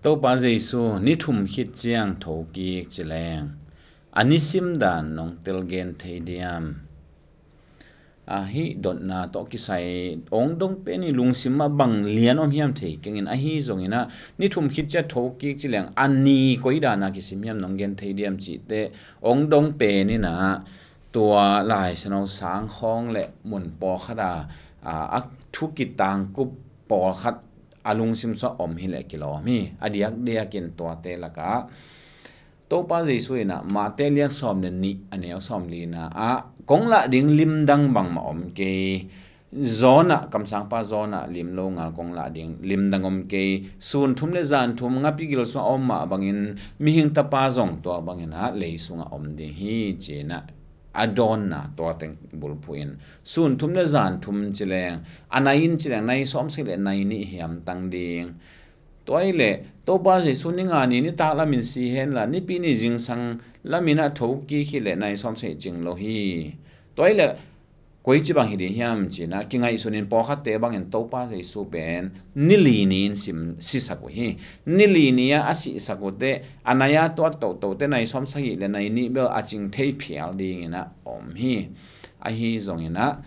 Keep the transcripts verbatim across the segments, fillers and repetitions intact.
Topa Jesu ni thum khit ciang thokik ci leng a nisim dan nong telgen thei diam? A, hih dotna tawh kisai ong dong pen i lungsim ah bang lian om hiam thei kengin, ahi zongin ah ni thum khit ciang thokik ci leng a ni koi dana kisim hiam nong gen thei diam cihte ong dong pen in ah tua Lai Siangtho sang khawng le mun pawlkhat a, a, a thu kitangkup pawlkhat a lungsim sua om hileh kilawm hi. A diakdiakin tuate lakah Topa Jesu in ah Mate lian sawm le nih a neu sawm lina ah kong lah ding limdang bangmah om kei. Jonah, kamsangpa Jonah lim lo ngal kong lah ding limdang om kei. Sun thum le zan thum ngapi gil sungah om mah bangin mihing tapa zong tua bangin ah lei sungah om ding hi ci-in ah a dawnna tua teng bulphuh in, sun thum le zan thum ci leng a nai in ci leng nai sawmsagih le nai nih hiam tang ding. Tua hileh Topa Jesu ni nga ni nitak lamin si henla nipi ni zingsang lamin ah thokik hileh nai sawmsagih cing lo hi. Tua hileh koici bang hi ding hiam ci-in ah kingaihsun in pawlkhatte bangin Topa Jesu pen ni li ni in sim sisak uh hi. Ni li ni ah a sihsak uh teh a nai a tuat tohtoh teh nai sawmsagih le nai nih bel a cing thei phial dingin ah om hi. Ahi zongin ah,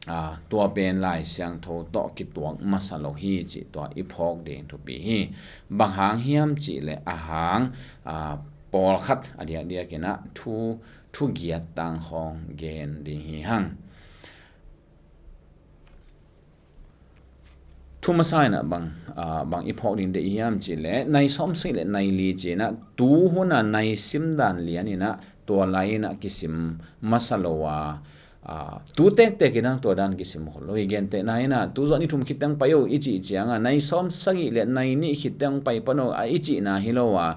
a, tua pen Lai Siangtho tawh kituak masa lo hi cih tua i phawk ding thupi hi. Bang hang hiam cih leh a hang, a, pawlkhat a diakdiakin ah thu, thugiat tang khawng gen ding hi hang. Thu masa in ah bang, a, bang i phawk ding deih hiam cih leh nai sawmsagih le nai li ci-in ah tu hun a nai sim dan lian in ah tua lai in ah kisim masa lo a, a, tu tektek in ah tua dan kisim khol lo hi. Gentehna in ah tu zawh ni thum khit teng pai o i cih ciang ah nai sawmsagih le nai nih khit teng pai pan o a i cihna hi lo a,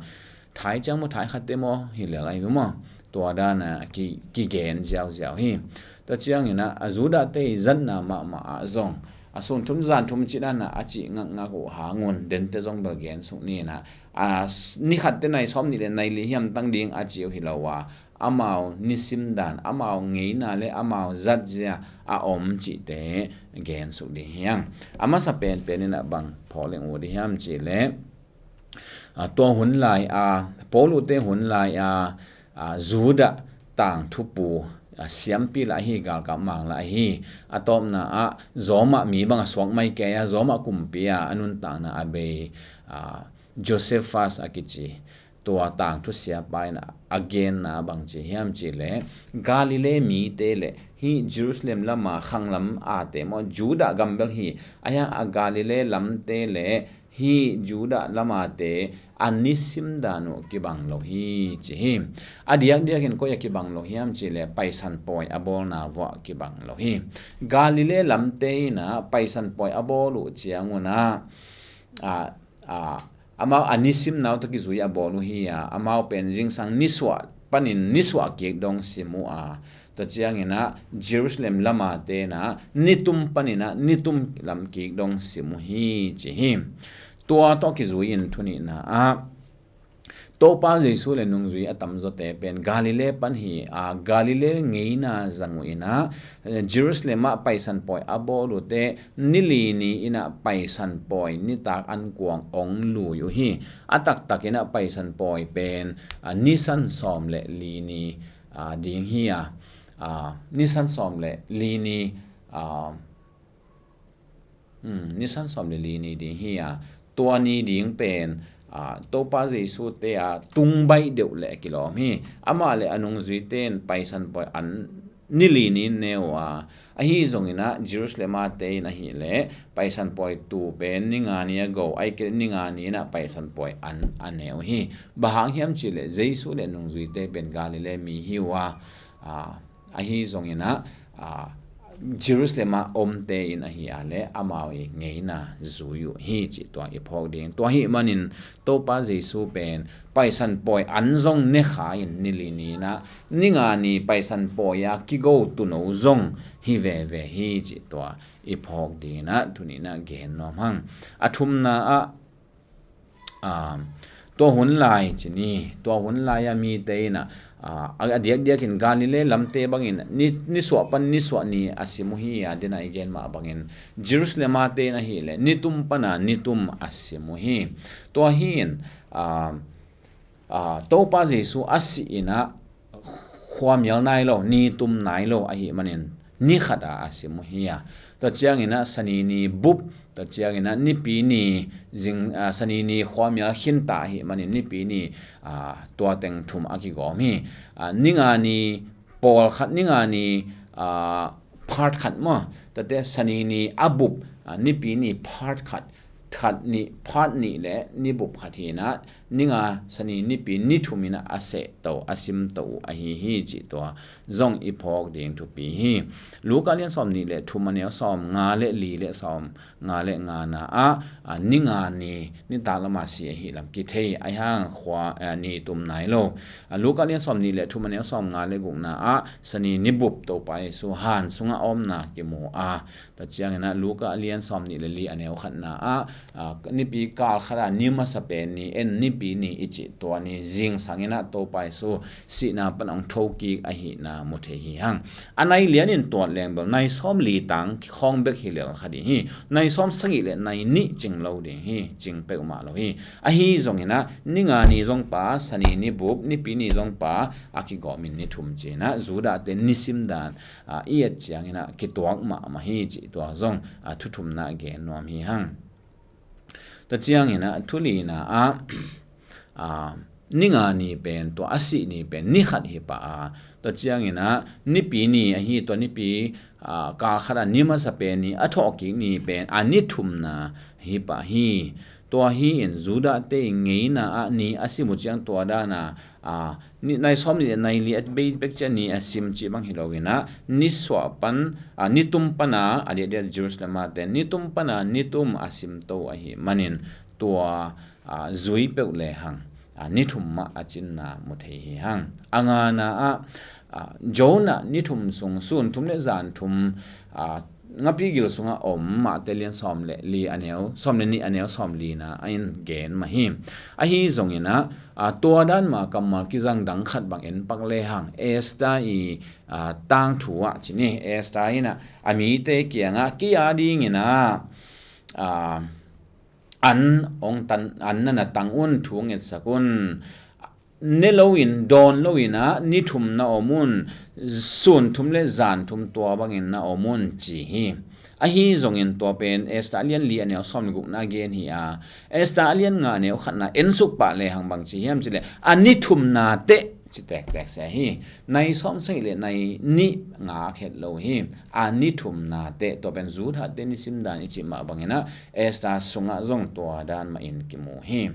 thai ciang maw, thai khatte maw hi lel ahi maw? Tua dan a ki, kigen ziauziau hi. Tua ciangin ah a Judah te i zatna mahmah ah zong a sun thum zan thum cih dan a a cih ngakngak uh hang un dente zong bel gen suk ni in ah, a, ni khatte nai sawm nih le nai li hiam tang ding a ci uh hi lo a, amau nisim dan, amau ngeina le amau zatzia a om cihte gen suk ding hi hang. A masa penpen in ah bang phawk leng uh ding hiam cih leh, a, tua hun lai a, Paul uh te hun lai a, a, Judah tangthupu, a, siampi lah ahi, galkap mang lah ahi. A tawpna ah Roma mi bang a suak mai kei a, Roma kumpi a a nuntakna a bei, a, Josephus a kici tua tangthu siapa in ah a genna bang ci hiam cih leh Galilee mite le hih Jerusalem lama khanglam a te maw, Judah gam bel hi a, hiang a Galilee lamte le hih Judah lama te a nisim dan uh kibang lo hi ci hi. A diakdiakin koi a kibang lo hiam cih leh Paisan pawi a bawlna vuah kibang lo hi. Galilee lamte in ah Paisan pawi a bawl uh ciangun ah, a, a, amau a nisim nau tawh kizui a bawl uh hi a, amau pen zingsang nisuah panin nisuah kik dong sim uh a, tua ciangin ah Jerusalem lama te in ah nitum panin ah nitum lam kik dong sim uh hi ci hi. Tua tawh kizui in thunihna ah Topa Jesu le nungzui a tamzawte pen Galilee pan hi a, Galilee ngeina zang uh in ah, eh, Jerusalem ah Paisan pawi a bawl uh teh ni li ni in ah Paisan pawi nitak an kuang ong lui uh hi. A taktak in ah Paisan pawi pen, a, Nisan sawm le li ni, a, ding hi a, a, Nisan sawm le li ni, a, hmm, Nisan sawm le li ni ding hi a, tua ni ding pen, a, Topa Jesu te a tung baih deuh le kilawm hi. Amah le a nungzuite in Paisan pawi an ni li ni in ne uh a, ahi zongin ah Jerusalem a te in ahih leh Paisan pawi tu pen ni nga ni a go, ahih kei leh ni nga ni in ah Paisan pawi an a ne uh hi. Bang hang hiam cih leh Jesu le nungzuite pen Galilee mi hi uh a, a, ahi zongin ah, a, Jerusalem a omte in ahih leh amau i ngeina zui uh hi cih tua i phawk ding. Tua ahih manin Topa Jesu pen Paisan pawi an zong ne kha in ni li ni in ah ni nga ni Paisan pawi a kigo tuuno zong hi veve hi cih tua i phawk ding in ah thunihna gen nuam hang. A thumna ah, a, tua hun lai ci ni, tua hun lai-a mite in ah, a, a diakdiakin Galilee lamte bangin ni, nisuah pan nisuah ni a sim uh hi. A, dena i gen mah bangin Jerusalem a te in ahileh nitum pana nitum a sim uh hi. Tua hi in, a, a, Topa Jesu a sih in ah khuamial nai lo, nitum nai lo ahih manin ni khat a a sim uh hi. A, tua ciangin ah Sani ni bup, tua ciangin ah Nipi ni zing, a, Sani ni khuamial khinta ahih manin Nipi ni, a, tua teng thum a kigawm hi. A, Ninga ni pawlkhat, Ninga ni, a, part khat maw, tate Sani ni a bup, a, Nipi ni part khat, khat nih, part nih le ni bup khat hi in ah, Ninga, Sani, Nipi ni thum in ah a sehto, a simto uh ahi hi cih tua zong i phawk ding thupi hi. Luka lian sawm nih le thum, a neu sawm nga le li le sawm nga le nga na ah, a, Ninga ni nitak lam a si ahih lam kithei, ahi hang khua, a, nitum nai lo. A, Luka lian sawm nih le thum, a neu sawm nga le guk na ah Sani ni bup Topa Jesu han sungah a omna kimu a, tua ciangin ah Luka a lian sawm nih le li, a neu khat na ah, a, Nipi kal khat a ni masa pen ni, en Nipi ni i cih tua ni zingsang in ah Topa Jesu sihna pan hong thokik ahihna mu thei hi hang. A nai lian in tuat leng bel nai sawm li tang khawng bek hi lel kha ding hi. Nai sawm sagih le nai nih cing lo ding hi, cing peuhmah lo hi. Ahi zongin ah Ninga ni zong pa, Sani ni bup, Nipi ni zong pa, a kigawm in ni thum ci in ah Judah te nisim dan, a, i et ciangin ah kituak mahmah hi cih tua zong, a, thu thumna gen nuam hi hang. Tua ciangin ah thu lina ah, a, Ninga ni pen, tua a sih ni pen ni khat hi pah a, tua ciangin ah Nipi ni ahi, tua Nipi, a, kal khat a ni masa pen ni a thawhkik ni pen a ni thumna hi pah hi. Tua hi in Judah te i ngeina ah ni a sim uh ciang tua dan a, a, ni, nai sawm nih le nai li a bei bek ciang ni a sim cih bang hi lo in ah, nisuah pan, a, nitum pana, a diakdiak Jerusalem a te nitum pana nitum a simto ahih manin tua, a, zui peuh le hang, a, ni thum mah a cinna mu thei hi hang. A ngana ah, a, Jonah ni thum sung, sun thum le zan thum, a, ngapi gil sungah om, Mate lian sawm le li, a neu sawm le nih, a neu sawm lina ah in gen mah hi. Ahi zongin ah, a, tua dan mah kammal kizang dang khat bang en pak le hang, Esther i, a, tangthu ah ci ni, Esther in ah a mite kiangah kei a dingin ah, a, an hong tan, an na na tang un, thu ngetsak un, ne loin, dawn loin ah ni thum na om un, sun thum le zan thum tua bangin na om un ci hi. Ahi zongin tua pen Esther a lian li, a neu sawm le guk na gen hi a, Esther a lian nga, a neu khat na en suk pah le hang bang ci hiam cih leh, a ni thumna teh ci tektek sia hi. Nai sawm sagih le nai nih ngak het lo hi. A ni thumna teh, tua pen Judah te nisim dan i cih mah bangin ah Esther sungah zong tua dan mah in kimu hi.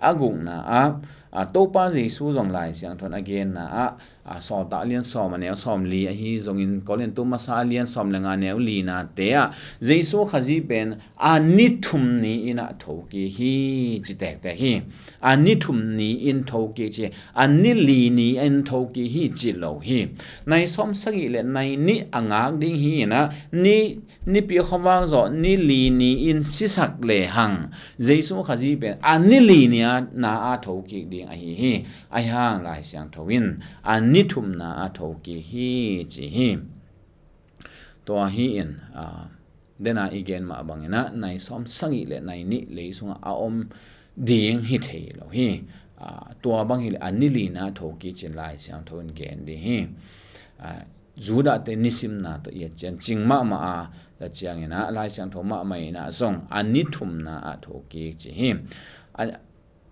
A gukna ah, a, Topa Jesu zong Lai Siangtho in a genna ah, a, Sawltak a lian sawm, a neu sawm li, ahi zongin Korintu masa a lian sawm le nga, a neu lina te ah Jesu Khazih pen a ni thum ni in ah thokik hi ci tektek hi. A ni thum ni in thokik ci, a ni li ni in thokik hi ci lo hi. Nai sawm sagih le nai nih a ngak ding hi in ah, ni, Nipi khuavak zawh ni li ni in sisak le hang, Jesu Khazih pen a ni li ni a na a thokik ding ahi hi. Ahi hang Lai Siangtho in a ni thumna a thokik hi ci hi. Tua hi in, a, dena i gen mah bangin ah nai sawm sagih le nai nih lei sungah a om ding hi thei lo hi. A, tua bang hi le a ni lina thokik ci-in Lai Siangtho in gen ding hi. A, Judah te nisimna tawh i et ciang cing mahmah a, tua ciangin ah Lai Siangtho mahmah in ah zong a ni thumna a thokik ci hi. A,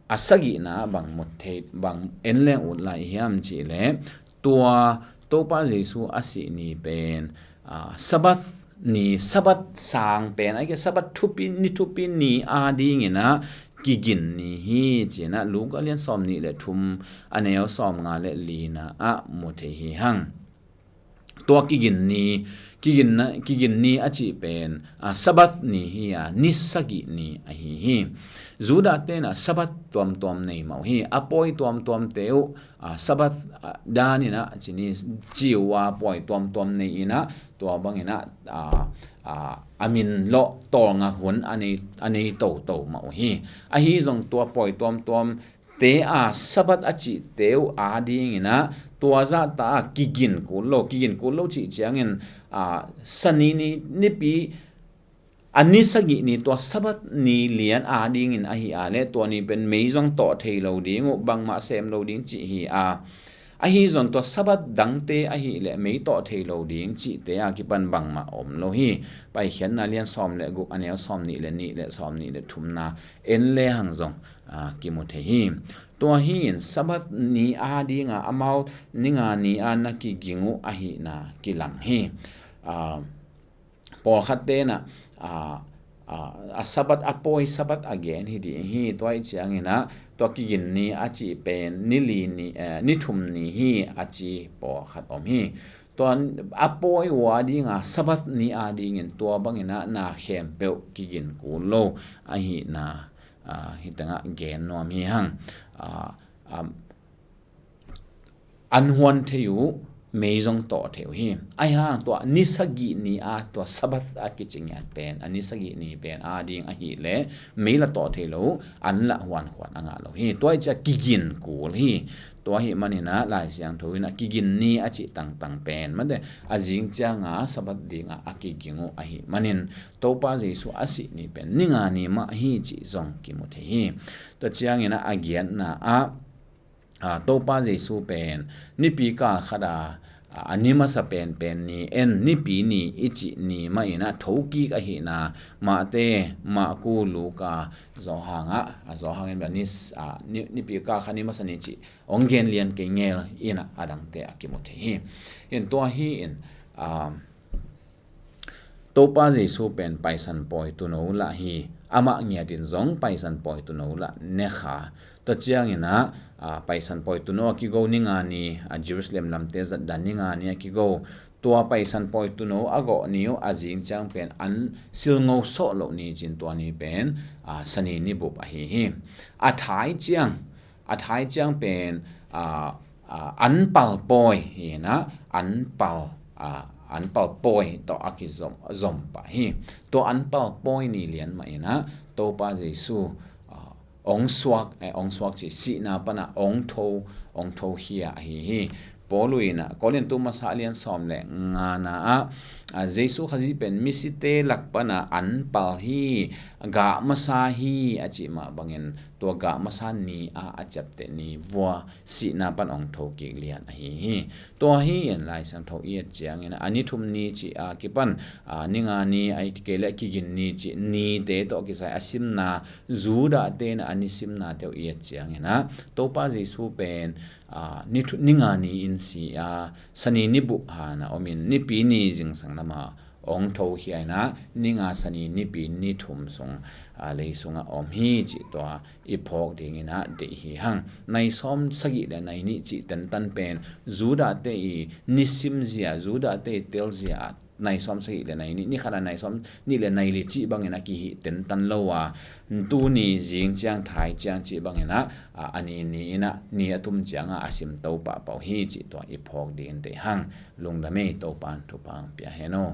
a sagihna bang mut thei, bang en leng ut lai hiam cih leh, tua Topa Jesu a sih ni pen, a, Sabbath ni, Sabbath sang pen, a, Sabbath thupi, ni thupi ni a dingin ah kigin ni hi ci-in ah Luka lian sawm nih le thum, a neu sawm nga le lina ah mu thei hi hang. Tua kigin ni, kigin na, kigin ni a cih pen, a, Sabbath ni hi a, ni sagih ni ahi hi. Judah te in ah Sabbath tuamtuam nei mah uh hi, a pawi tuamtuam te uh, a, Sabbath, a, dan in ah ci ni, ci uh a pawi tuamtuam nei in ah, tua bangin ah, a, a, a min lawh tawlnga hun a nei, a nei toto mah uh hi. Ahi zong tua pawi tuamtuam te a Sabbath a cihte uh adingin ah tua zahta a kigin kul lo, kigin kul lo cih ciangin, a, Sani ni, nipi, a ni sagih ni tua Sabbath ni lian adingin ahi a leh tua ni pen mei zong tawh thei lo ding uh, bangmah sem lo ding cih hi a, ahi zong tua Sabbath dangte ahi leh mei tawh thei lo ding cihte a kipan bangmah om lo hi. Paikhiatna lian sawm le guk, a neu sawm nih le nih le sawm nih le thumna en le hang zong, a, kimu thei hi. Tua hi in Sabbath ni adinga amau ninga ni a na kiging uh ahihna kilang hi. A, pawlkhat tenah, a, a, a Sabbath a pawi Sabbath a gen hi ding hi. Tua ih ciangin ah tua kigin ni a cih pen ni li ni, eh, ni thum ni hi a ci pawlkhat om hi. Tua a pawi uh adinga Sabbath ni adingin tua bangin ah na khempeuh kigin kul lo ahihna, a, hi tengah gen nuam hi hang. A, a, an huan thei uh, mei zong tawh thei uh hi. Ahi hang tua ni sagih ni a tua Sabbath a kici ngiat pen, a ni sagih ni pen ading ahi leh mei la tawh thei lo uh, an la huan khuan a ngah lo hi. Tua ih ciah kigin kul hi. Tua ahih manin ah Lai Siangtho in ah kigin ni a cih tangtang pen mate a zing cianga Sabbath dinga a kiging uh ahih manin Topa Jesu a sih ni pen ninga ni mah hi cih zong kimu thei hi. Tua ciangin ah a giatna ah, a, Topa Jesu pen nipi kal khat a, a, a ni masa penpen ni en, nipi ni i cih ni mah in ah thokik ahihna Mate, Marku, Luka, Johan ah, a, Johan in bel ni, a, ni, nipi kal khat ni masa ni cih hong gen lian kei ngel in ah a dangte a kimu thei hi. In tua hi in, a, Topa Jesu pen Paisan pawi tuuno lah hi. Amah ngiatin zong Paisan pawi tuuno lah ne kha. Tua ciangin ah, a, Paisan pawi tuuno a kigo ninga ni, a, Jerusalem lamte zat dan ninga ni a kigo. Tua Paisan pawi tuuno a gawh ni uh a zing ciang pen an silngo sawh loh ni cin tua ni pen, a, Sani ni bup ahi hi. A thai ciang, a thai ciang pen, a, a, an pal pawi hi in ah, an pal, a, an pal pawi tawh a kizom, zom pah hi. Tua an pal pawi ni lian mah in ah Topa Jesu, a, hong suak, eh, hong suak cih sihna pan ah hong tho, hong thokhia ahi hi. Paul in ah Korintu masa lian sawm le ngana ah, a, Jesu Khazih pen misite lak pan ah an pal hi, gah masa hi a cih mah bangin tua gah masa ni a a ciapteh ni vua sihna pan hong thokik lian ahi hi. Tua hi in Lai Siangtho i et ciangin a ni thum ni cih a kipan, a, ninga ni a i kei leh kigin ni cih nite tawh kisai a simna Judah te in a ni simnate uh i et ciangin ah Topa Jesu pen, a, ni thu, ninga ni in si a, Sani ni bup han a om in nipi ni zingsang lam a hong thokhia in ah ninga Sani nipi ni thum sung, a, lei sungah om hi cih tua i phawk dingin ah deih hi hang. Nai sawm sagih le nai nih cih tentan pen Judah te i nisim zia, Judah te i tel zia, nai sawm sagih le nai nih, ni khat a nai sawm nih le nai li cih bangin a kihih tentan lo a, tuni zing ciang thai ciang cih bangin ah, a, a ni ni in ah ni a tum ciangah a sim to pahpah uh hi cih tua i phawk dingin deih hang. Lungdam ei, Topa in thupha hong pia hen aw.